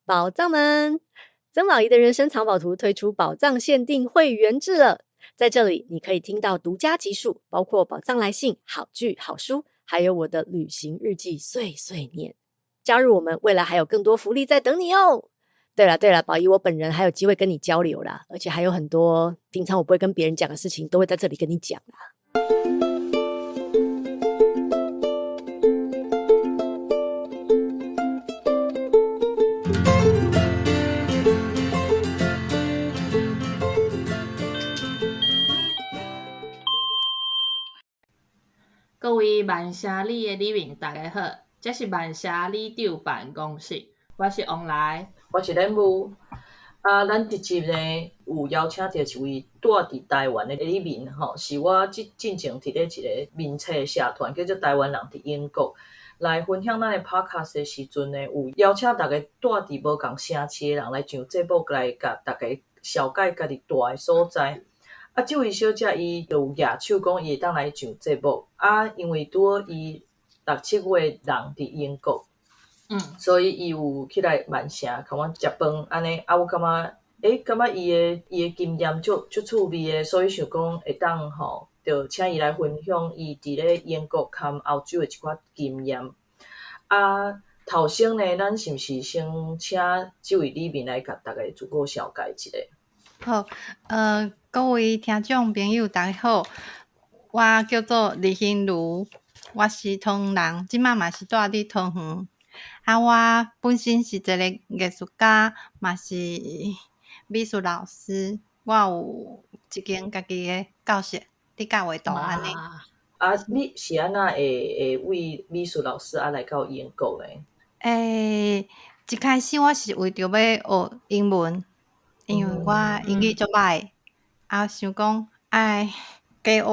寶藏們，曾寶儀的人生藏寶圖推出寶藏限定會員制了。在這裡，你可以聽到獨家集數，包括寶藏來信、好劇、好書，還有我的旅行日記碎碎念。加入我們，未來還有更多福利在等你哦。對了對了，寶儀我本人還有機會跟你交流啦，而且還有很多平常我不會跟別人講的事情，都會在這裡跟你講啦。各位萬城里的里民，大家好，這是萬城里長辦公室，我是王來，我是任務。啊，咱這集呢有邀請著一位住佇台灣的里民吼，是我這進前佇咧一個面冊社團叫做台灣人佇英國來分享咱的 podcast 的時陣呢，有邀請逐家住佇無仝城市的人來上節目來共逐家紹介家己住的所在。啊，這位小姐伊就有舉手講伊會當來上節目。啊，因為拄好伊六七月人佇英國，所以伊有起來曼城共阮食飯按呢。啊，我感覺，欸，感覺伊的經驗足足趣味的，所以想講會當吼，就請伊來分享伊佇咧英國含歐洲的一寡經驗。啊，頭先呢，咱是毋是先請這位里民來共逐家自我紹介一下？好，各位聽眾朋友，大家好，我叫做李馨如，我是桃園人，這擺嘛是住佇桃園。啊，我本身是一個藝術家，嘛是美術老師，我有一間家己的教室，佇教畫圖按呢。啊，你是按怎會為美術老師啊來到英國呢？欸，一開始我是為著欲學英文。因為我英語足歹，啊想講愛加學外，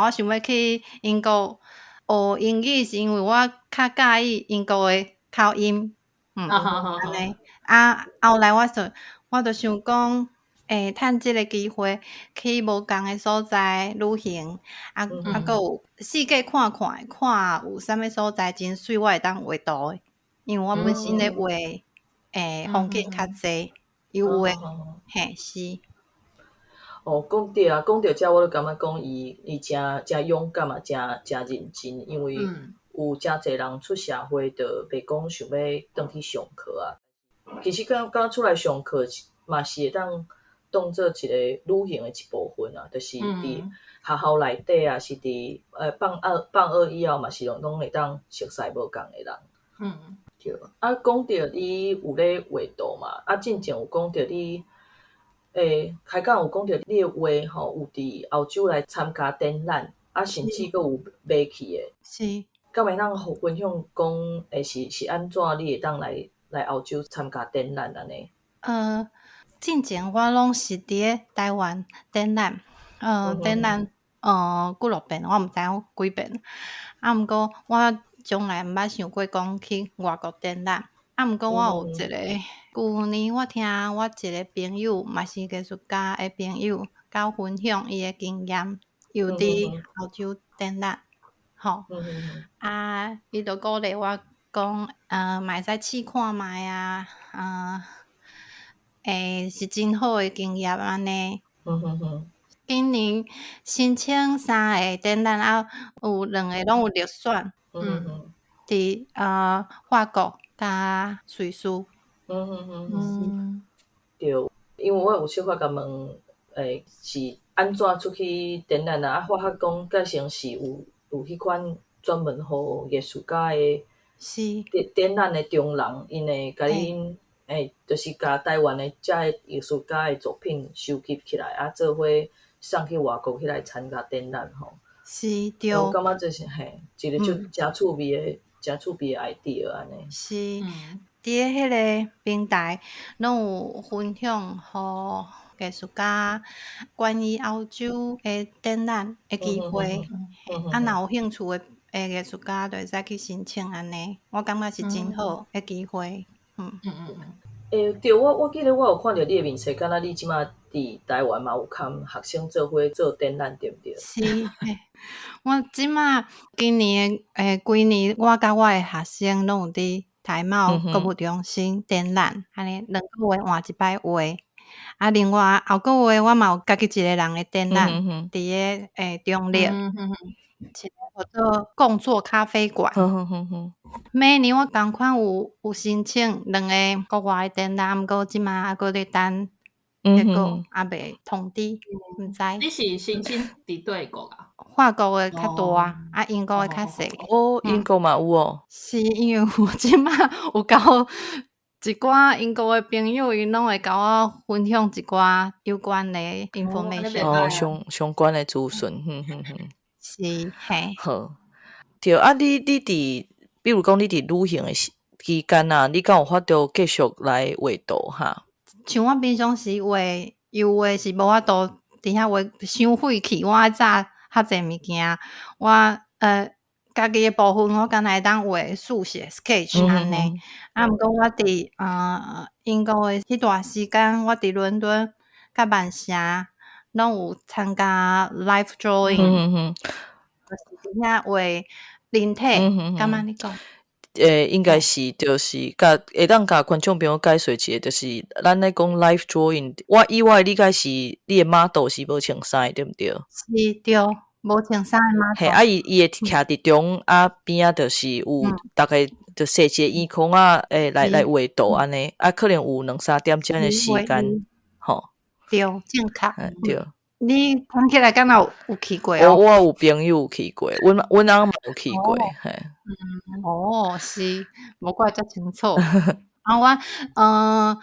我想欲去英國學英語，是因為我較佮意英國的口音，按呢。啊，後來我就想講，會趁這个機會去無仝的所在旅行，啊啊，閣有四界看看，看有啥物所在真媠，我會當畫圖的，因為我本身咧畫，風景較濟。有的，嘿是。哦，講著啊，講著這，我就感覺講伊伊誠誠勇敢嘛，誠誠認真，因為有誠濟人出社會就袂講想欲轉去上課啊。其實感覺出來上課嘛是會當當做一個旅行的一部分啊，就是佇學校內底啊，是佇放學以後嘛是攏會當熟似無仝的人。對，啊，講著你有咧畫圖嘛？啊，進前有講著你，欸，開講有講著你的畫吼，有佇歐洲來參加展覽，啊，甚至閣有賣去的。是。敢會當分享講，欸，是按怎你會當來歐洲參加展覽按呢？進前我攏是佇咧台灣展覽，展覽，幾落遍，我毋知影幾遍。啊，毋過我從來毋捌想過講去外國展覽，啊，毋過我有一個舊年，我聽我一個朋友，嘛是藝術家的朋友，佮我分享伊的經驗，有佇歐洲展覽，吼，啊，伊就鼓勵我講，嘛會使試看覓啊，欸，是真好的經驗按呢。今年申請三个展覽，啊，有兩个攏有入選。佇法國佮瑞士。對，因為我有小可共問，欸，是按怎出去展覽啊？啊，發覺講蓋成是有彼款專門予藝術家的展覽的中人，𪜶會共恁，欸，就是共台灣的這个藝術家的作品收集起來，啊，做伙送去外國去來參加展覽吼。是，對。我感覺這是嘿，一個足誠趣味的、誠趣味的 idea 按呢。是，佇咧彼个平台，攏有分享予藝術家關於歐洲的展覽的機會。啊，若有興趣的藝術家，就會使去申請按呢。我感覺是真好的機會。欸，對，我記得我有看著你的面冊，敢若你這馬佇台灣嘛有共學生做伙做展覽，對毋對？是，我這馬今年的，規年我佮我的學生攏有佇台貿購物中心展覽，按呢2個月換一擺畫。啊，另外後個月我嘛有家己一個人的展覽，佇個中壢，一個叫做共作咖啡館。每年我仝款有申請兩个國外的展覽，毋過這馬猶閣咧等結果，猶未通知，毋知。你是申請佇佗國啊？法國的較大，啊英國的較細。哦，英國嘛有哦。是因為我這馬有交一寡英國的朋友，𪜶攏會共我分享一寡有關的 information。哦，相關的資訊，哼哼哼。是，嘿。好，對啊，你佇，比如講你佇旅行的時期間啊，你敢有法度繼續來畫圖哈？像我平常時畫油畫是無法度佇遐畫傷費氣，我愛紮較濟物件，我家己的部分我敢若會當畫速寫 sketch 按呢。啊，毋過我佇英國的彼段時間，我佇倫敦佮曼城攏有參加 life drawing，就是佇遐畫人體，敢按呢講？應該是就是共會當共觀眾朋友解說一下，就是咱咧講 life drawing，我以我的理解是，你的 model 是無穿衫的，對毋對？是，對，無穿衫的 model。嘿，啊，伊會徛佇中啊邊仔，就是有逐家就踅一个圓框仔，來畫圖按呢，啊，可能有兩三點鐘的時間，吼。對，正確。對。你講起來敢若有去過哦？我有朋友有去過，阮翁嘛有去過，嘿。哦，是，無怪遮清楚。啊，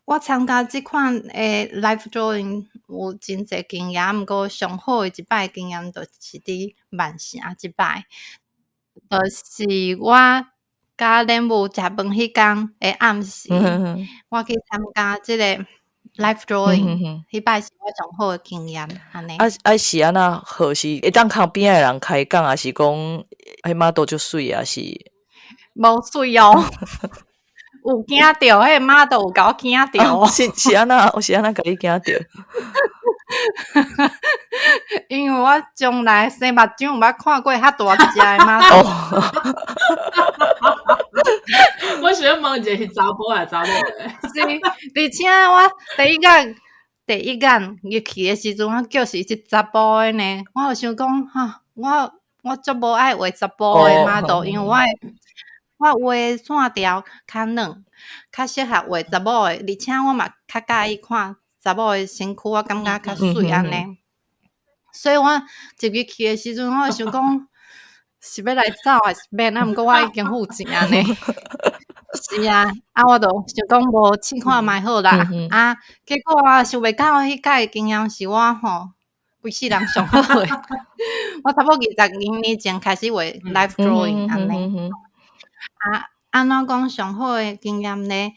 我參加這款的 life drawing 有真濟經驗，毋過上好的一擺經驗就是佇曼城這擺，就是我佮恁母食飯彼工的暗時，我去參加這个 life drawing，彼擺是我上好的經驗，按呢。啊啊是按怎好？是會當共邊仔的人開講，抑是講彼 model 足媠啊？是？無媠哦，有驚著，彼个 model 有共我驚著。是按怎？我是按怎共你驚著？因為我從來生目睭毋捌看過遐大隻的 model。我想欲問一下是查埔抑查某的？是，而且我第一眼入去的時陣，我叫是一查埔的呢。我就想講，哈，我足無愛畫查埔的 model，因為我畫線條較軟，較適合畫查某的，而且我嘛較佮意看查某的身軀，我感覺較媠按呢。所以我一入去的時陣，我就想講，是欲來走還是免？啊，毋過我已經付錢按呢。是啊，啊，我就想講無試看覓好啦。啊，結果啊，想袂到彼擺的經驗是我吼規世人上好的。我差不多22年前開始畫 life drawing 按呢。啊，按怎講上好的經驗呢？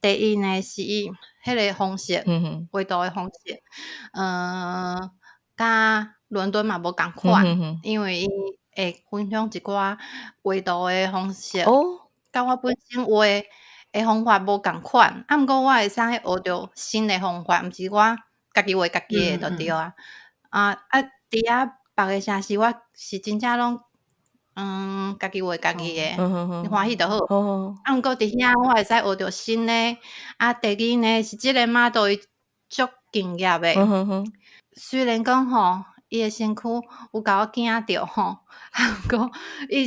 第一呢是伊彼个方式，畫圖的方式，佮倫敦嘛無仝款，因為伊會分享一寡畫圖的方式，佮我本身畫的方法無仝款，啊，毋過我會使學著新的方法，毋是我家己畫家己的就對啊。啊，佇遐別个城市，我是真正攏家己畫家己的，歡喜就好。啊，毋過佇遐我會使學著新的。啊，第二呢是這个 model 伊足敬業的，雖然講吼，伊的身軀有共我驚著吼，啊，毋過伊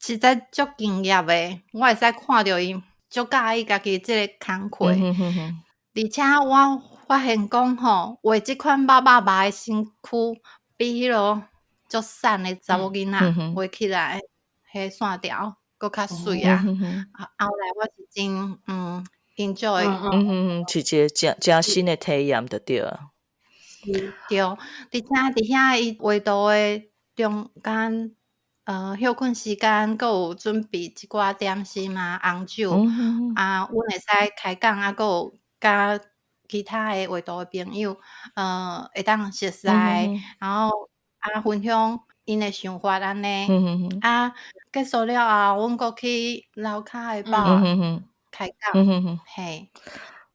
實在足敬業的，我會使看著伊足佮意家己這个工課。而且我發現講吼，畫這款肉肉肉的身軀，比彼落足瘦的查某囡仔畫起來，彼線條閣較媠啊。後來我是真enjoy。嗯哼哼，是一個誠誠新的體驗就對啊。是，對，而且佇遐伊畫圖的中間，歇睏時間，閣有準備一寡點心啊、紅酒，啊，阮會使開講啊，閣有佮其他的畫圖的朋友，會當熟似，然後啊，分享𪜶的想法按呢。啊，結束了後，阮閣去樓跤的吧開講，嘿。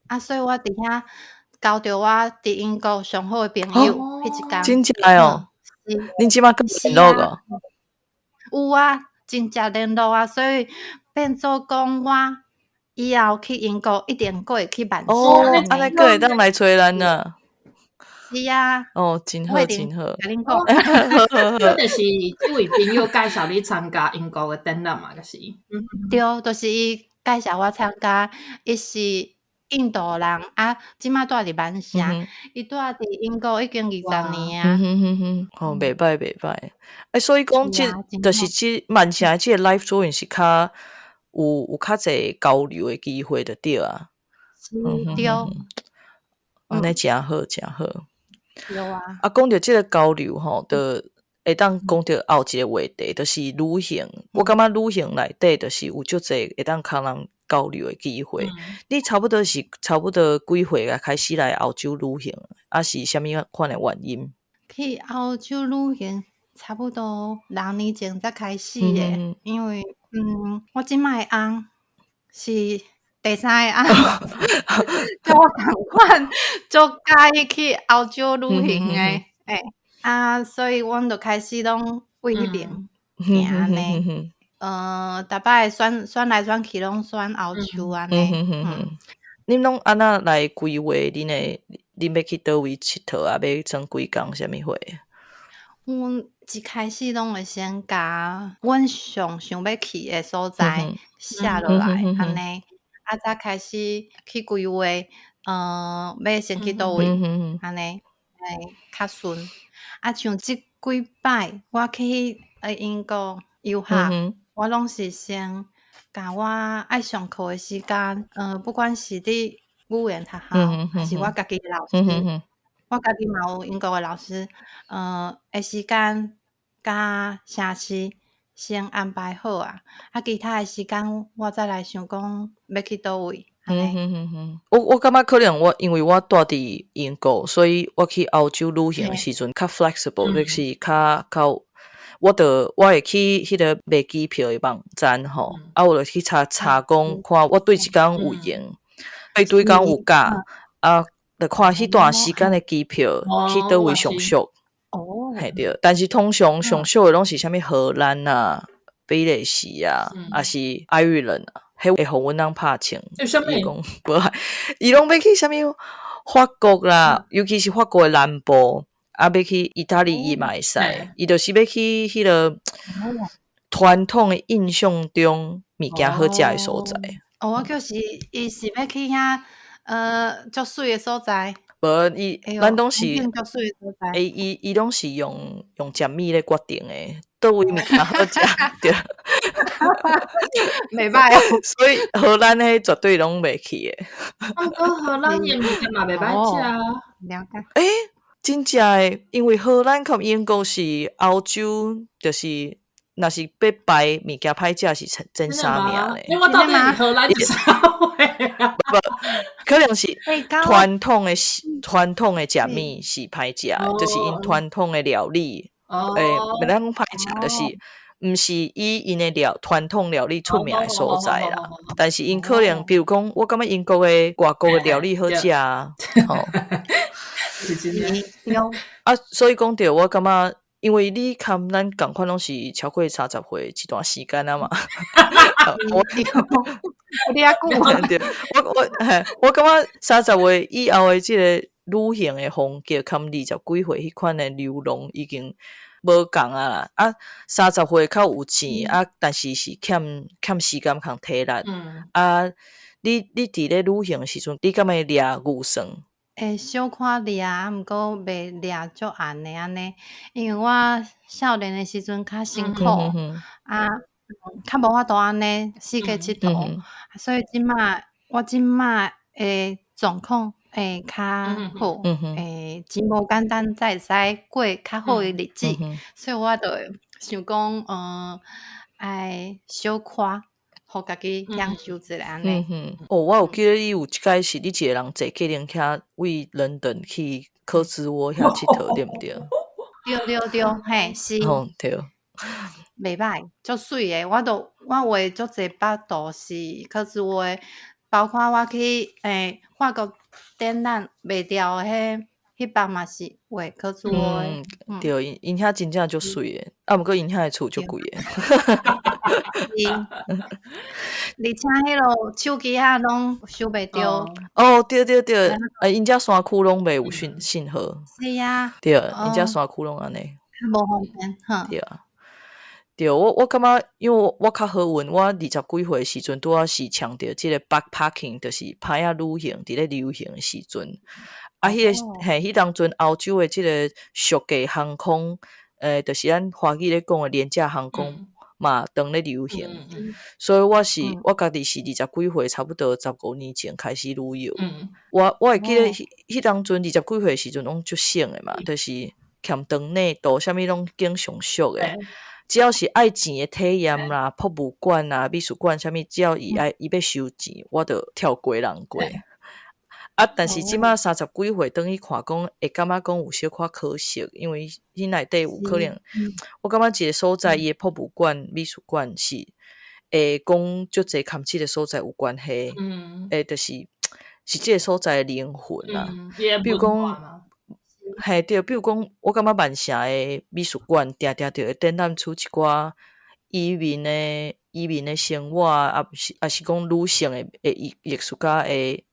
啊，所以我佇遐交著我佇英國上好的朋友，彼一工。真正的哦？恁這馬閣聯絡無？有啊，真正聯絡啊，所以爬變做講我以後去英國一定閣會去曼城。哦，按呢閣會當來揣咱啊。是啊。哦，真好，真好。共恁講。這就是這位朋友介紹你參加英國的展覽嘛，就是。對，就是伊介紹我參加，伊是印度人啊，這馬住佇曼城，伊住佇英國已經20年啊。嗯哼哼哼，哦，袂歹袂歹。欸，所以講這就是這曼城的這个 life drawing 是較有較濟交流的機會就對啊。是，對。按呢誠好，誠好。對啊。啊，講著這个交流吼，就會當講著後一个話題，就是旅行。我感覺旅行內底就是有足濟會當共人交流的機會。你差不多是差不多幾歲啊開始來歐洲旅行？啊是啥物款的原因？去歐洲旅行差不多6年前才開始的，因為我這擺的翁是第三个翁，佮我仝款，足佮意去歐洲旅行的，欸，啊，所以阮就開始攏為彼爿行按呢。逐擺選選來選去，攏選歐洲按呢。恁攏按怎來規劃恁的？恁欲去佗位𨑨迌啊？欲耍幾工啥物貨？阮一開始攏會先共阮上想欲去的所在寫落來，按呢，啊，才開始去規劃，欲先去佗位，按呢，會較順。啊，像這幾擺我去英國遊學，我攏是先共我愛上課的時間，不管是佇語言學校，還是我家己的老師，我家己嘛有英國的老師，的時間佮城市先安排好啊，啊，其他的時間我再來想講欲去佗位。我感覺可能我因為我住佇英國，所以我去歐洲旅行的時陣較 flexible，就是較較，我就我會去彼个賣機票的網站吼，啊，我就去查查講，看我佗一工有閒，佗一工有假，啊，就看彼段時間的機票去佗位上俗。嘿對，但是通常上俗的攏是啥物荷蘭啊、比利時啊，抑是愛爾蘭啊，彼會予阮翁拍槍。伊講無係，伊攏欲去啥物法國啦，尤其是法國的南部，啊，欲去意大利伊嘛會使，伊就是欲去彼个傳統的印象中物件好食的所在。哦，我就是伊是欲去遐，足媠的所在。無伊，咱攏是，欸，伊攏是用食物咧決定的，佗位物件好食，對。袂歹哦。所以荷蘭彼絕對攏袂去的。啊，毋過荷蘭的物件嘛袂歹食啊。了解。欸，真正的，因為荷蘭佮英國是歐洲，就是若是欲排物件歹食是前三名咧。欸，我到底是荷蘭是啥貨啊？無，可能是傳統的食物是歹食的，就是𪜶傳統的料理，欸，袂當講歹食，就是毋是以𪜶的傳統料理出名的所在啦。但是𪜶可能，比如講，我感覺英國的外國的料理好食啊，吼。是真的。啊，所以講著，我感覺，因為你佮咱仝款攏是超過30歲一段時間啊嘛。我你遐久。對，我感覺30歲以後的這个旅行的風格，佮二十幾歲彼款的流浪已經無仝啊啦。啊，三十歲較有錢啊，但是是欠時間共體力。啊，你佇咧旅行的時陣，你敢會掠預算？會小可掠，啊，毋過袂掠足絚的按呢，因為我少年的時陣較辛苦，啊，較無法度按呢四界𨑨迌，所以這馬我這馬的狀況會較好，會錢無簡單，才會使過較好的日子，所以我就會想講，愛小可，予家己享受一下按呢。哦，我有記得你有一擺是你一个人坐計程車為倫敦去科茲沃遐𨑨迌，對毋對？對對對，嘿，是。哦，對。袂歹，足媠的。我都我畫足濟幅圖是科茲沃的，包括我去法國展覽賣掉的彼幅嘛是畫科茲沃的。對，𪜶遐真正足媠的，啊，毋過𪜶遐的厝足貴的。是，而且彼落手機仔攏收袂著。哦，對對對，啊，𪜶遮山區攏袂有訊號。是啊。對，𪜶遮山區攏按呢。較無方便，哼。對啊。對，我感覺，因為我較好運，我20幾歲時陣拄仔是搶著這个 backpacking，就是歹仔旅行，佇咧流行的時陣。啊，彼个嘿，彼當陣歐洲的這个俗價航空，就是咱華語咧講的廉價航空嘛，當咧流行。所以我是我家己是20幾歲，差不多15年前開始旅遊。我會記得彼當陣20幾歲時陣攏足省的嘛，就是欠長內度，啥物攏揀上俗的。只要是愛錢的體驗啦，博物館啊、美術館啥物，只要伊愛伊欲收錢，我就跳過人過。啊，但是這馬30幾歲，轉去看講，會感覺講有小可可惜，因為彼內底有可能，我感覺一个所在伊的博物館、美術館是會講足濟佮這个所在有關係，就是是這个所在的靈魂啊。比如講，嘿對，比如講，我感覺曼城的美術館定定就會展覽出一寡移民的生活，啊，毋是，抑是講女性的藝術家的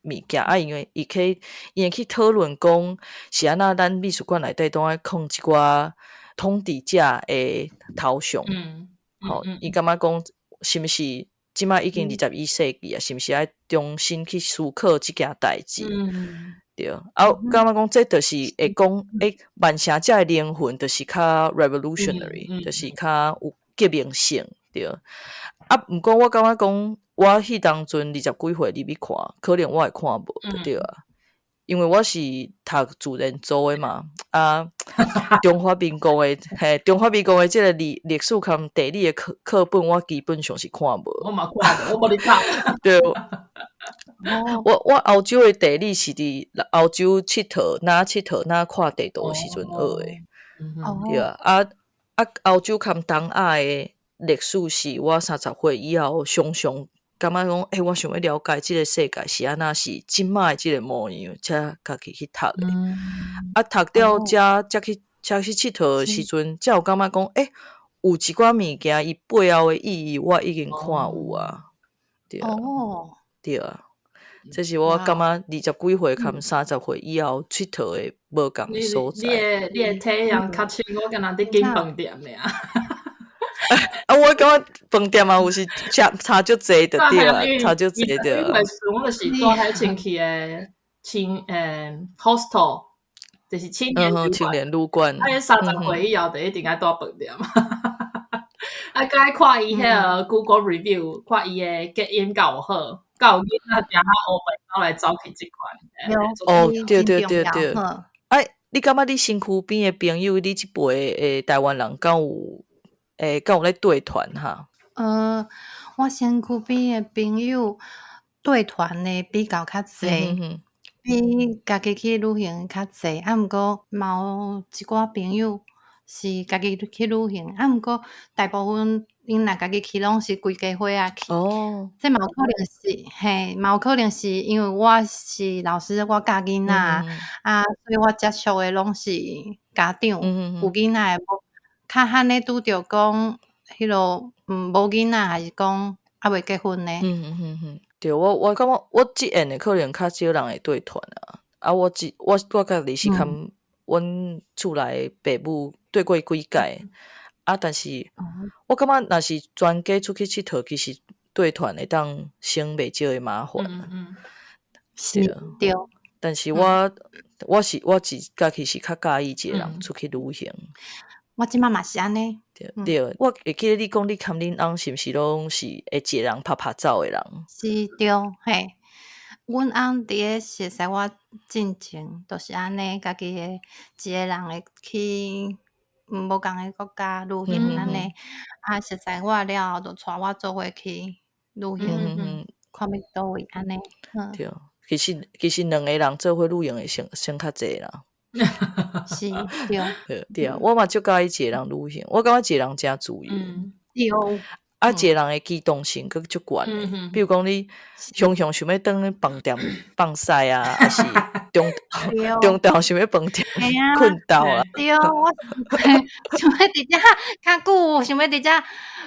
物件，啊，因為伊會去討論講是按怎咱美術館內底都愛囥一寡統治者的頭像，吼，伊感覺講是毋是這馬已經21世紀啊，是毋是愛重新去思考這件代誌？對，啊，感覺講這就是會講，曼城這个靈魂就是較 revolutionary，就是較有革命性，對。啊，毋過我感覺講，我彼當陣20幾歲入去看，可能我會看無，就對啊。因為我是讀自然組的嘛，啊，中華民國的嘿，中華民國的這个歷史佮地理的課本，我基本上是看無。我嘛看無，我無咧讀。對。我歐洲的地理是佇歐洲𨑨迌，若𨑨迌若看地圖的時陣學的。對啊，啊歐洲佮東亞的歷史是我30歲以後常常感覺講，欸，我想欲了解這个世界是按怎是這擺的這个模樣，才家己去讀的。啊，讀了才去𨑨迌的時陣，才有感覺講，欸，有一寡物件伊背後的意義，我已經看有啊。對啊。對啊。這是我感覺20幾歲佮30歲以後𨑨迌的無仝的所在。你的體驗較深，我敢若佇間飯店爾。啊，我感覺飯店嘛有時差足濟就對啊，差足濟對。因為我就是住彼清氣的hostel，就是青年旅館。青年旅館。啊，30歲以後就一定愛住飯店。啊，閣愛看伊彼个 Google review，看伊的隔音敢有好，敢有囡仔定較烏白走來走去這款。哦，對對對對。哎，你感覺你身軀邊的朋友，你這輩的台灣人敢有？敢有咧綴團哈？我身軀邊的朋友綴團的比較較濟，比家己去旅行較濟。啊，毋過嘛有一寡朋友是家己去旅行，啊，毋過大部分𪜶若家己去，攏是規家伙仔去。這嘛有可能是，嘿，嘛有可能是因為我是老師，我教囡仔，啊，所以我接觸的攏是家長，有囡仔的無。較罕咧拄著講，彼落無囡仔，還是講猶未結婚的。嗯嗯嗯，對，我感覺我這緣的可能較少人會綴團啊。啊，我這我家己是佮阮厝內爸母綴過幾擺。啊，但是我感覺若是全家出去𨑨迌，其實綴團會當省袂少的麻煩。是，對。但是我是家己是較佮意一个人出去旅行。我這擺嘛是按呢。對，對，我會記得你講，你佮恁翁是毋是攏是會一個人拍拍走的人？是，對，嘿。阮翁佇咧熟似我進前，就是按呢，家己會一个人會去無仝的國家旅行按呢。啊，熟似我了後，就帶我做伙去旅行，看欲佗位按呢。對，其實兩個人做伙旅行會省較濟啦。是，對。對啊，我嘛足佮意一個人旅行，我感覺一個人誠自由。對。啊，一个人的機動性閣足懸的。比如講，你常常想欲轉去飯店放屎啊，抑是中晝想欲飯店睏晝啊。對，我想欲佇遮較久，想欲佇遮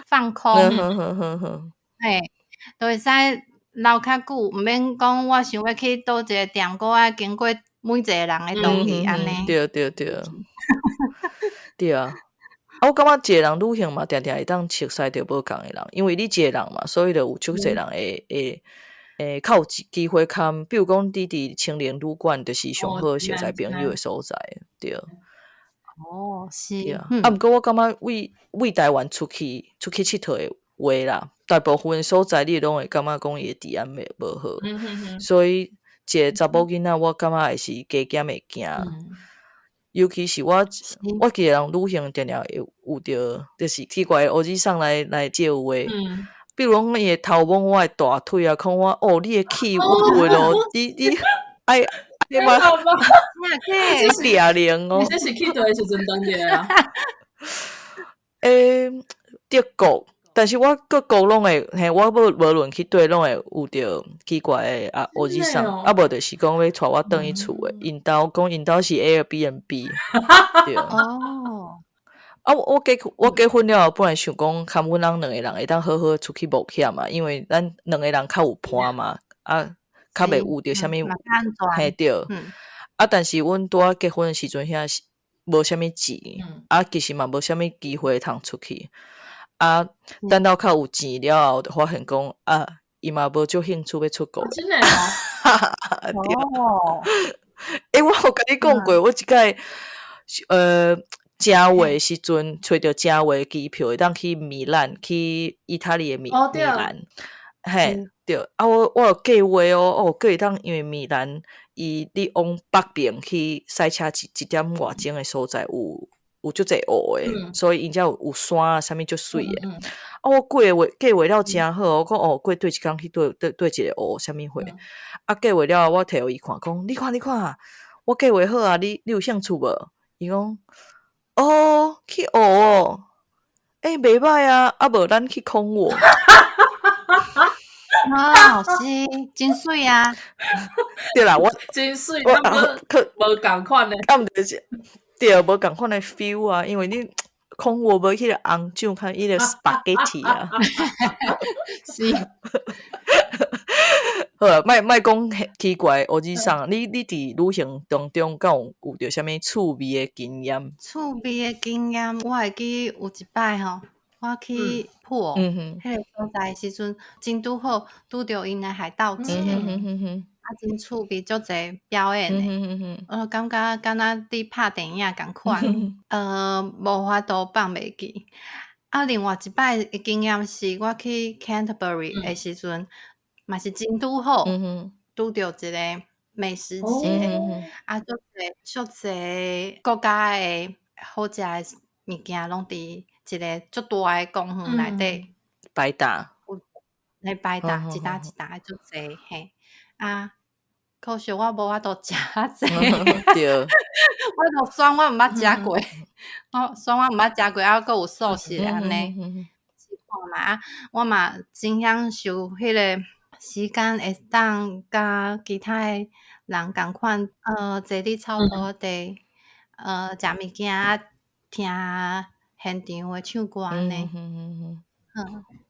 放空。嘿，就會使留較久，毋免講我想欲去佗一个店，閣愛經過每一个人的同意按呢。對對對，對啊。啊，我感覺一个人旅行嘛，定定會當熟似著無仝的人，因為你一个人嘛，所以就有足濟人會較有機會堪。比如講，你佇青年旅館，就是上好熟似朋友的所在，對。哦，是。對啊。啊，毋過我感覺為台灣出去𨑨迌的話啦，大部分所在你攏會感覺講伊的治安袂無好，所以一个查某囡仔，我感覺會是加減會驚。尤其是我一个人旅行，定定會有著，就是奇怪的烏指送來借話。比如講，伊會偷摸我的大腿啊，看我哦，你的氣鬱哦，你愛愛嘛？掠靈哦！你這是去佗的時陣當的啊？欸，德國，但是我各國攏會，嘿，我無論去佗攏會有著奇怪的啊，烏指送，啊無就是講欲帶我轉去厝的，𪜶兜講𪜶兜是 Airbnb，對。哦。啊，我結婚了後，本來想講，含阮翁兩个人會當好好出去冒險嘛，因為咱兩个人較有伴嘛，啊，較袂有著啥物，嘿對。啊，但是阮拄仔結婚的時陣，遐是無啥物錢，啊，其實嘛無啥物機會通出去。啊，等到較有錢了後，就發現講啊，伊嘛無足興趣欲出國。真的哦？對。欸，我有共你講過，我一擺正月的時陣，揣著正月機票，會當去米蘭，去意大利的米蘭。嘿，對。啊，我有計劃哦，哦，閣會當因為米蘭，伊你往北邊去駛車一點外鐘的所在有足濟湖的，所以𪜶遮有山啊，啥物足媠的。啊，我計劃了誠好，我講哦，過綴一工去綴一個湖，啥物貨。啊，計劃了後，我提予伊看，講你看你看，我計劃好啊，你有興趣無？伊講哦，去湖哦，欸，袂䆀啊，啊無咱去空窩。哦，是，真媠啊！對啦，我真媠，無仝款的。啊，毋就是對，無仝款的 feel 啊，因為你空窩無彼個紅醬，較彼個 spaghetti 啊。是。好啊，莫講奇怪烏指送，你佇旅行當中敢有遇著啥物趣味的經驗？趣味的經驗，我會記有一擺吼，我去普洱，彼個所在的時陣，真拄好拄著𪜶的海盜節，啊，真趣味，足濟表演的，我感覺敢若佇拍電影仝款，無法度放袂記。啊，另外一擺的經驗是我去 Canterbury 的時陣，嘛是真拄好，拄著一個美食節，啊，足濟足濟國家的好食的物件，攏佇一個足大的公園內底擺檔，咧擺檔，一擔一擔的足濟，嘿，啊，可惜我無法度食較濟，我就選我毋捌食過，我選我毋捌食過，啊，閣有素食的按呢，試看覓啊，我嘛真享受彼個時間會當佮其他的人仝款，坐佇草坡底，食物件，啊，聽現場的唱歌按呢，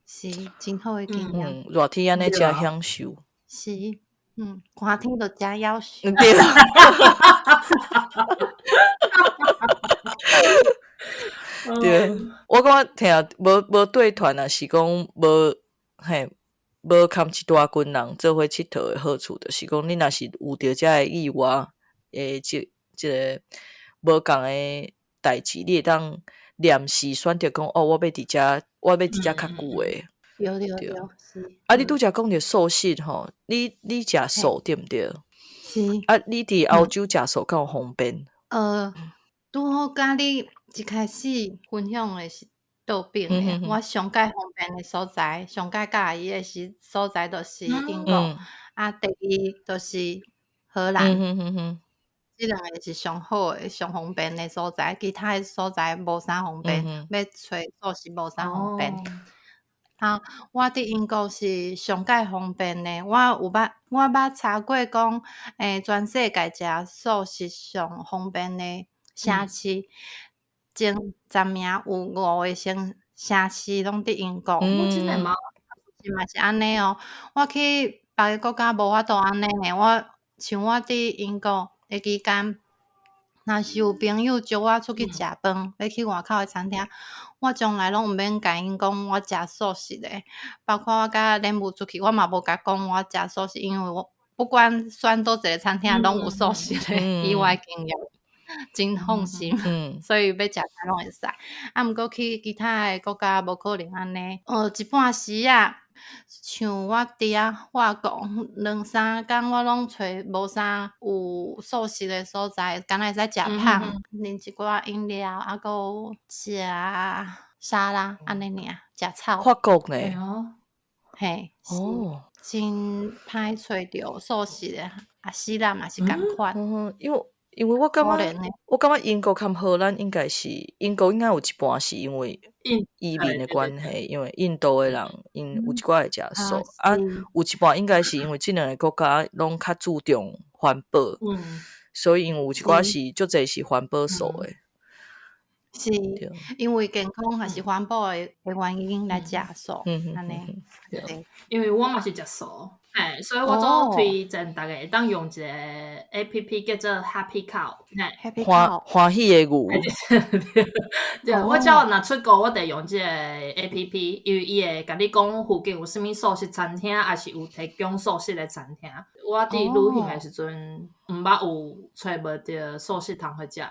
是真好的經驗。熱天按呢誠享受。是，寒天就誠夭壽。對。對，我感覺聽無對團啊，是講無嘿。無含一大群人做伙𨑨迌的好處，就是講你若是有著這个意外，這个無仝的代誌，你會當臨時選擇講哦，我欲佇遮較久的。對對對。啊，你拄才講著素食吼，你食素對毋對？是。啊，你佇歐洲食素敢有方便？拄好佮你一開始分享的是倒邊的，我上蓋方便的所在，上蓋佮意的是所在，就是英國。啊，第二就是荷蘭。這兩个是上好的、上方便的所在，其他的所在無啥方便，欲揣素食無啥方便。啊，我佇英國是上蓋方便的。我有捌查過講，全世界食素食上方便的城市，前10名有五个城市攏佇英國。真的嗎？是嘛是按呢哦。我去別个國家無法度按呢呢。我像我佇英國的期間，若是有朋友招我出去食飯，欲去外口的餐廳，我從來攏毋免共𪜶講我食素食的。包括我佮恁母出去，我嘛無共講我食素食，因為我不管選佗一个餐廳，攏有素食的。以我的經驗，真放心。所以欲食啥攏會使。啊，毋過去其他的國家無可能按呢。一半時仔，像我佇遐法國兩三工，我攏揣無啥有素食的所在，敢若會使食麭，啉一寡飲料，啊，閣有食沙拉，按呢爾，食草。法國呢？嘿，真歹揣著素食的，啊，希臘嘛是仝款。因為我感覺英國佮荷蘭應該是英國應該有一半是因為移民的關係，因為印度的人𪜶有一寡會食素，啊，有一半應該是因為這兩个國家攏較注重環保，所以𪜶有一寡是足濟是環保素的。是，因為健康還是環保的原因來食素，按呢。對，因為我嘛是食素。嘿，所以我總推薦逐家會當用一个 APP 叫做 Happy Cow， Happy Cow，歡喜的牛。對，我只要若出國，我就用這个 APP，因為伊會共你講附近有啥物素食餐廳，抑是有提供素食的餐廳。我佇旅行的時陣，毋捌有揣無著素食通去食。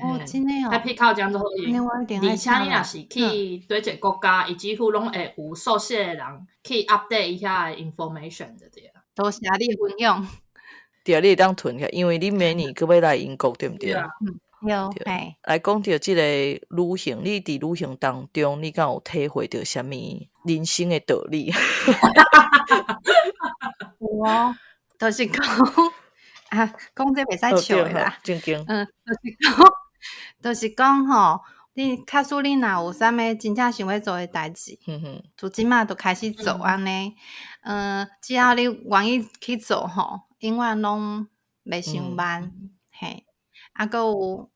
哦，真的哦。 Happy Cow 這樣做好用，而且你若是去佗一个國家，伊幾乎攏會有素食的人去 update 伊遐的 information 就對。多謝你的分享。對啊，你會當囤起來，因為你明年閣欲來英國，對毋對？對，嘿。來講著這个旅行，你佇旅行當中，你敢有體會著啥物人生的道理？有哦，就是講啊，講這袂使笑的啦。正經。就是講吼，你假使你若有啥物真正想欲做的代誌，就這馬就開始做按呢。只要你願意去做吼，永遠攏袂傷慢。嘿，啊，閣有，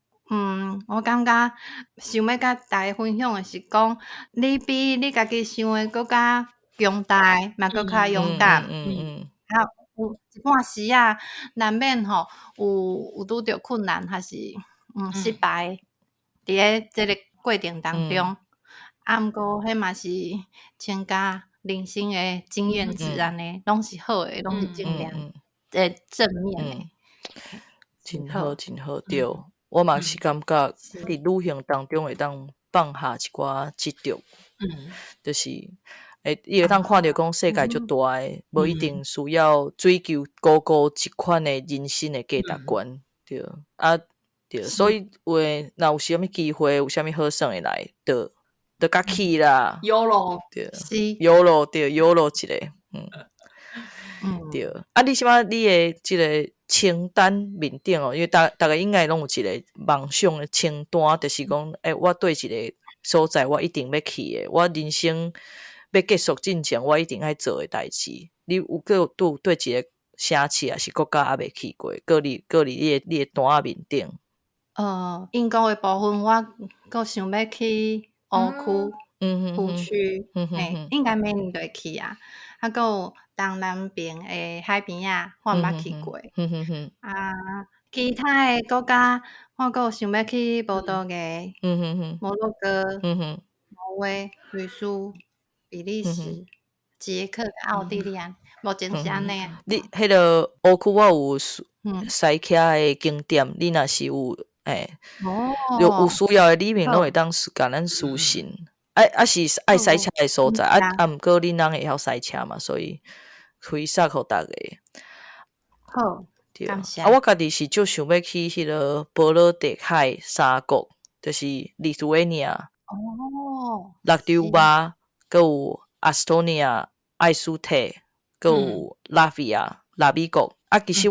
我感覺想欲佮大家分享的是講，你比你家己想的閣較強大，嘛閣較勇敢。啊，有一半時仔難免吼，有拄著困難，還是失敗，佇咧這个過程當中，啊，毋過彼嘛是增加人生的經驗值按呢，攏是好的，攏是正面，正面的。真好，真好，對，我嘛是感覺佇旅行當中會當放下一寡執著，就是你會當看著講世界足大的，無一定需要追求高高一款的人生的價值觀，對，啊，對，所以有的若有啥物機會，有啥物好耍的來，就共去啦。 YOLO，對，YOLO，對，YOLO 一个，對。啊，你這擺你的這个清單面頂哦，因為逐逐家應該攏有一个夢想的清單，就是講，我對一个所在我一定欲去的，我人生欲結束進前，我一定愛做的代誌。你有閣對對一个城市抑是國家猶未去過，閣佇你的單仔面頂？英國的部分，我閣想欲去湖區，湖區，嘿，應該明年就會去啊。啊，閣有東南邊的海邊仔，我毋捌去過。啊，其他的國家，我閣有想欲去葡萄牙、摩洛哥、挪威、瑞士、比利時、捷克、奧地利啊，目前是按呢。你彼个湖區我有駛車的景點，你若是有有需要的，里面攏會當共咱私訊。啊啊是愛駛車的所在，啊啊毋過恁翁會曉駛車嘛，所以開送予逐家。好，對。感謝。啊，我家己是足想欲去彼个波羅的海三國，就是利圖維尼亞、拉脫瓦，閣有阿斯多尼亞、愛斯提，閣有拉維亞、拉美國。啊，其實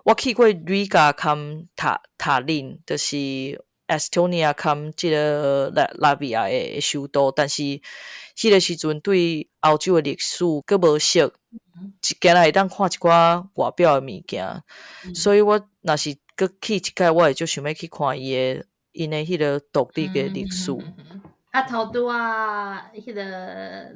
我去過里加兼塔林，就是 Estonia 含這个拉維亞的首都，但是彼个時陣對歐洲的歷史閣無熟，一敢若會當看一寡外表的物件，所以我若是閣去一擺，我會足想欲去看伊的𪜶的彼个獨立的歷史。啊，頭拄仔彼个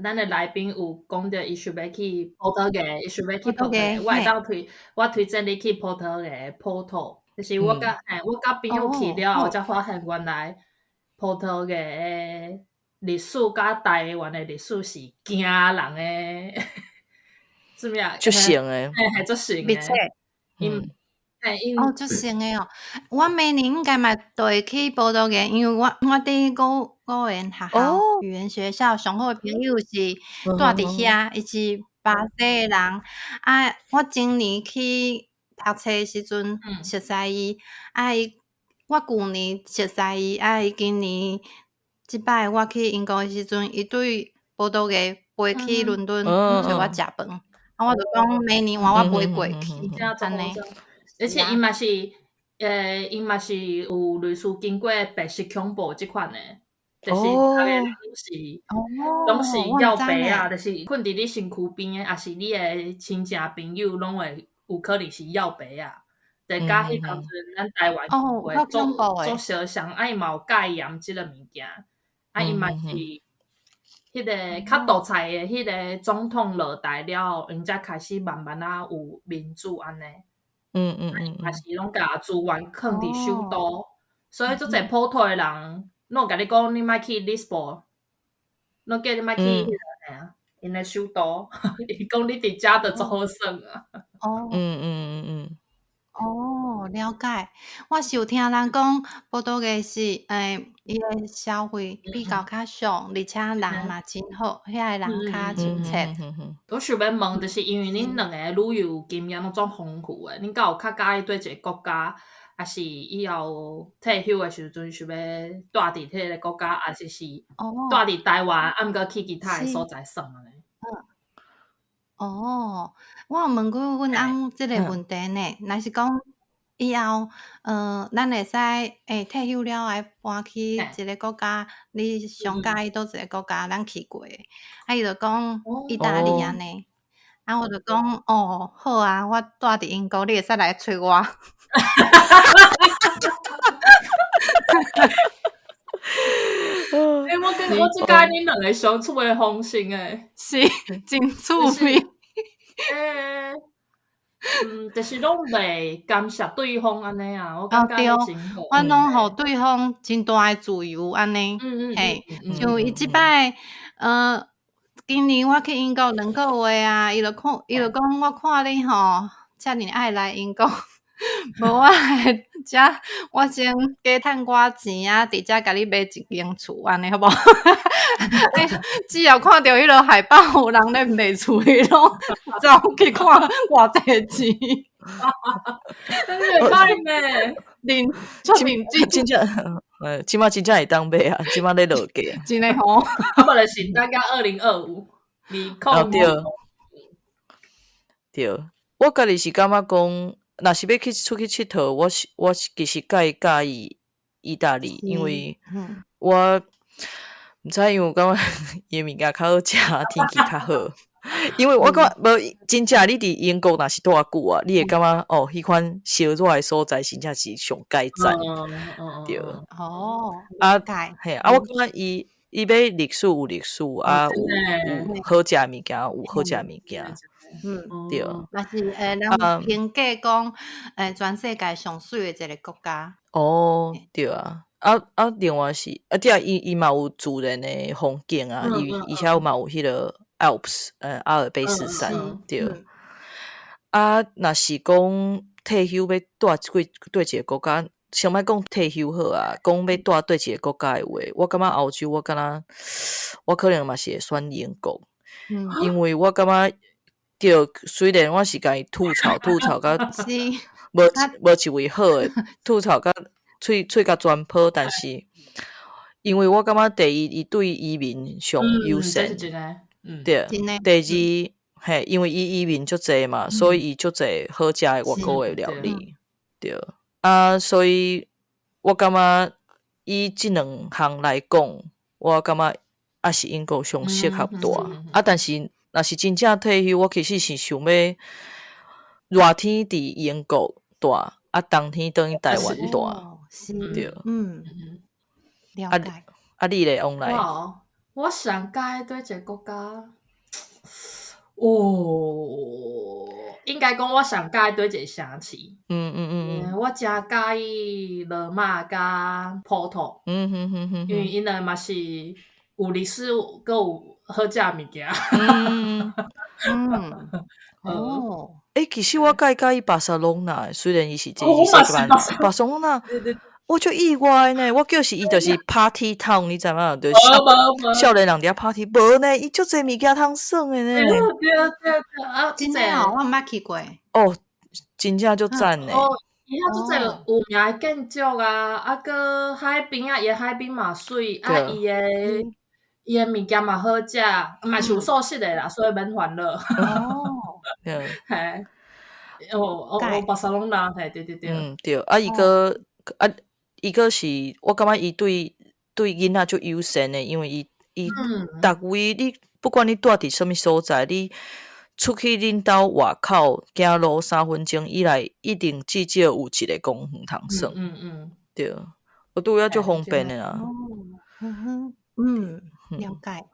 咱的來賓有講著，伊想欲去葡萄牙，伊想欲去葡萄牙，我會當推，我推薦你去葡萄牙波圖。就是我佮朋友去了後，才發現原來葡萄牙的歷史佮台灣的歷史是驚人的，啥物啊？足像的，嘿嘿，足像的。哦，足像的哦。我明年應該嘛就會去葡萄牙，因為我佇語言學校，語言學校上好的朋友是住佇遐，伊是巴西的人。啊，我前年去讀冊的時陣熟似伊，啊伊我舊年熟似伊，啊伊今年這擺我去英國的時陣，伊對葡萄牙飛去倫敦揣我食飯，啊我就講明年換我飛過去，按呢。而且伊嘛是有類似經過白色恐怖這款的，就是逐家攏是要白仔，就是睏佇你身軀邊的，抑是你的親戚朋友，攏會有可能是要白仔。就佮彼當陣咱台灣會足足相像，啊伊嘛有戒嚴這个物件，啊伊嘛是彼个較獨裁的彼个總統落台了後，𪜶才開始慢慢仔有民主按呢。嘛是攏共資源囥佇首都，所以足濟波圖的人，攏會共你講，你莫去里斯本，攏叫你莫去彼个啥，𪜶的首都，伊講你佇遮就足好耍啊。哦，了解。我是有聽人講，葡萄牙是伊的消費比較較俗，而且人嘛真好，遐个人較親切。我想欲問，就是因為恁兩个旅遊經驗攏總豐富的，恁敢有較佮意佗一个國家，抑是以後退休的時陣想欲蹛佇彼个國家，抑是蹛佇台灣，啊毋過去其他的所在耍按呢？哦，我有問過阮翁這个問題呢，若是講以後，咱會使退休了後搬去一个國家，你上佮意佗一个國家，咱去過的，啊，伊就講意大利按呢，啊，我就講哦，好啊，我蹛佇英國，你會使來揣我。欸，我感覺我足佮意恁兩个相處的方式欸，是真趣味。就是攏袂干涉對方按呢啊，我感覺真好。我攏予對方真大的自由按呢，嘿，像伊這擺，今年我去英國2個月啊，伊就看，伊就講我看你吼，遮爾愛來英國，無我來遮，我先加趁寡錢啊，佇遮共你買一間厝按呢好無？只要看著彼个海報有人咧賣厝，伊攏走去看偌濟錢。真會歹呢，認足認真，真正，這擺真正會當買啊，這擺咧落價。真的吼，啊無就是等到2025，2025。對，對，我家己是感覺講，若是欲去出去𨑨迌，我是其實較會佮意意大利，因為我毋知，因為我感覺伊的物件較好食，天氣較好。因為我感覺無真正你佇英國若是蹛久啊，你會感覺哦，彼款燒熱的所在真正是上蓋讚。對。啊，嘿，啊，我感覺伊欲歷史有歷史，啊，有好食的物件，有好食的物件。對。嘛是人評價講，全世界上媠的一個國家。哦，對啊。啊啊，另外是啊，對啊，伊嘛有自然的風景啊，伊遐嘛有彼个 Alps，阿爾卑斯山，對。啊，若是講退休欲蹛佗一个國家，先莫講退休好啊，講欲蹛佗一个國家的話，我感覺歐洲我敢若我可能嘛是會選英國，因為我感覺對，雖然我是共伊吐槽吐槽甲無一位好的，吐槽甲喙甲全破，但是因為我感覺第一，伊對移民上友善，對。第二，嘿，因為伊移民足濟嘛，所以伊足濟好食的外國的料理，對。啊，所以我感覺以這兩項來講，我感覺抑是英國上適合住。啊，但是若是真正退休，我其實是想欲熱天佇英國住，啊，冬天轉去台灣住。是，對，了解。啊，你咧，王來？我上喜歡佗一個國家？哦，應該講我上喜歡佗一個城市。我誠佮意羅馬佮波圖。因為𪜶兩個嘛是有歷史，閣有好食物件。欸，其實我較佮意巴塞隆納，雖然伊是這是西班牙，巴塞隆納，我足意外呢。我叫是伊就是 party town，你知無？就是少年人佇遐 party，無呢，伊足濟物件通耍的呢。對對對，啊，真的哦，我毋捌去過。哦，真正足讚呢。伊遐足濟有名的建築啊，啊，閣海邊啊，伊的海邊嘛媠，啊，伊的物件嘛好食，嘛是有素食的啦，所以免煩惱。嘿，哦哦哦，巴塞隆納，嘿，對對對。嗯，對，啊，伊閣啊，伊閣是，我感覺伊對囡仔足友善的，因為伊逐位你不管你蹛佇啥物所在，你出去恁兜外口行路3分鐘以內，一定至少有一個公園通耍。對，我拄遐足方便的啦。哦，嗯，了解。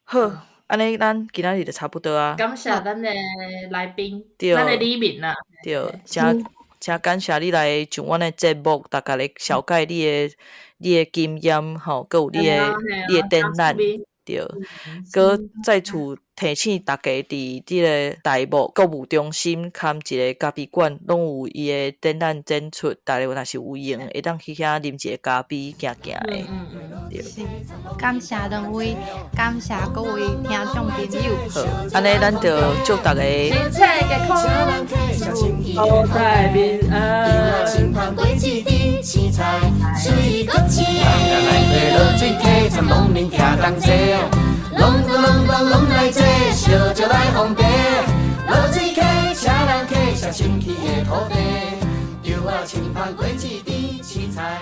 好，按呢咱今仔日就差不多啊。感謝咱的來賓，咱的李敏啦。對，誠誠感謝你來上阮的節目，逐家來紹介你的經驗吼，閣有你的展覽。對，閣再次提醒大家，佇這个大木購物中心含一个咖啡館，攏有伊的展覽展出，大家若是有閒，會當去遐啉一个咖啡，行行的。對。感謝兩位，感謝各位聽眾朋友。好，按呢咱就祝大家身體健康，國泰民安。攏攏攏攏來坐，燒酒來奉茶，落水溪，車人客，寫清氣的土地，稻仔青芳果子甜，凊彩。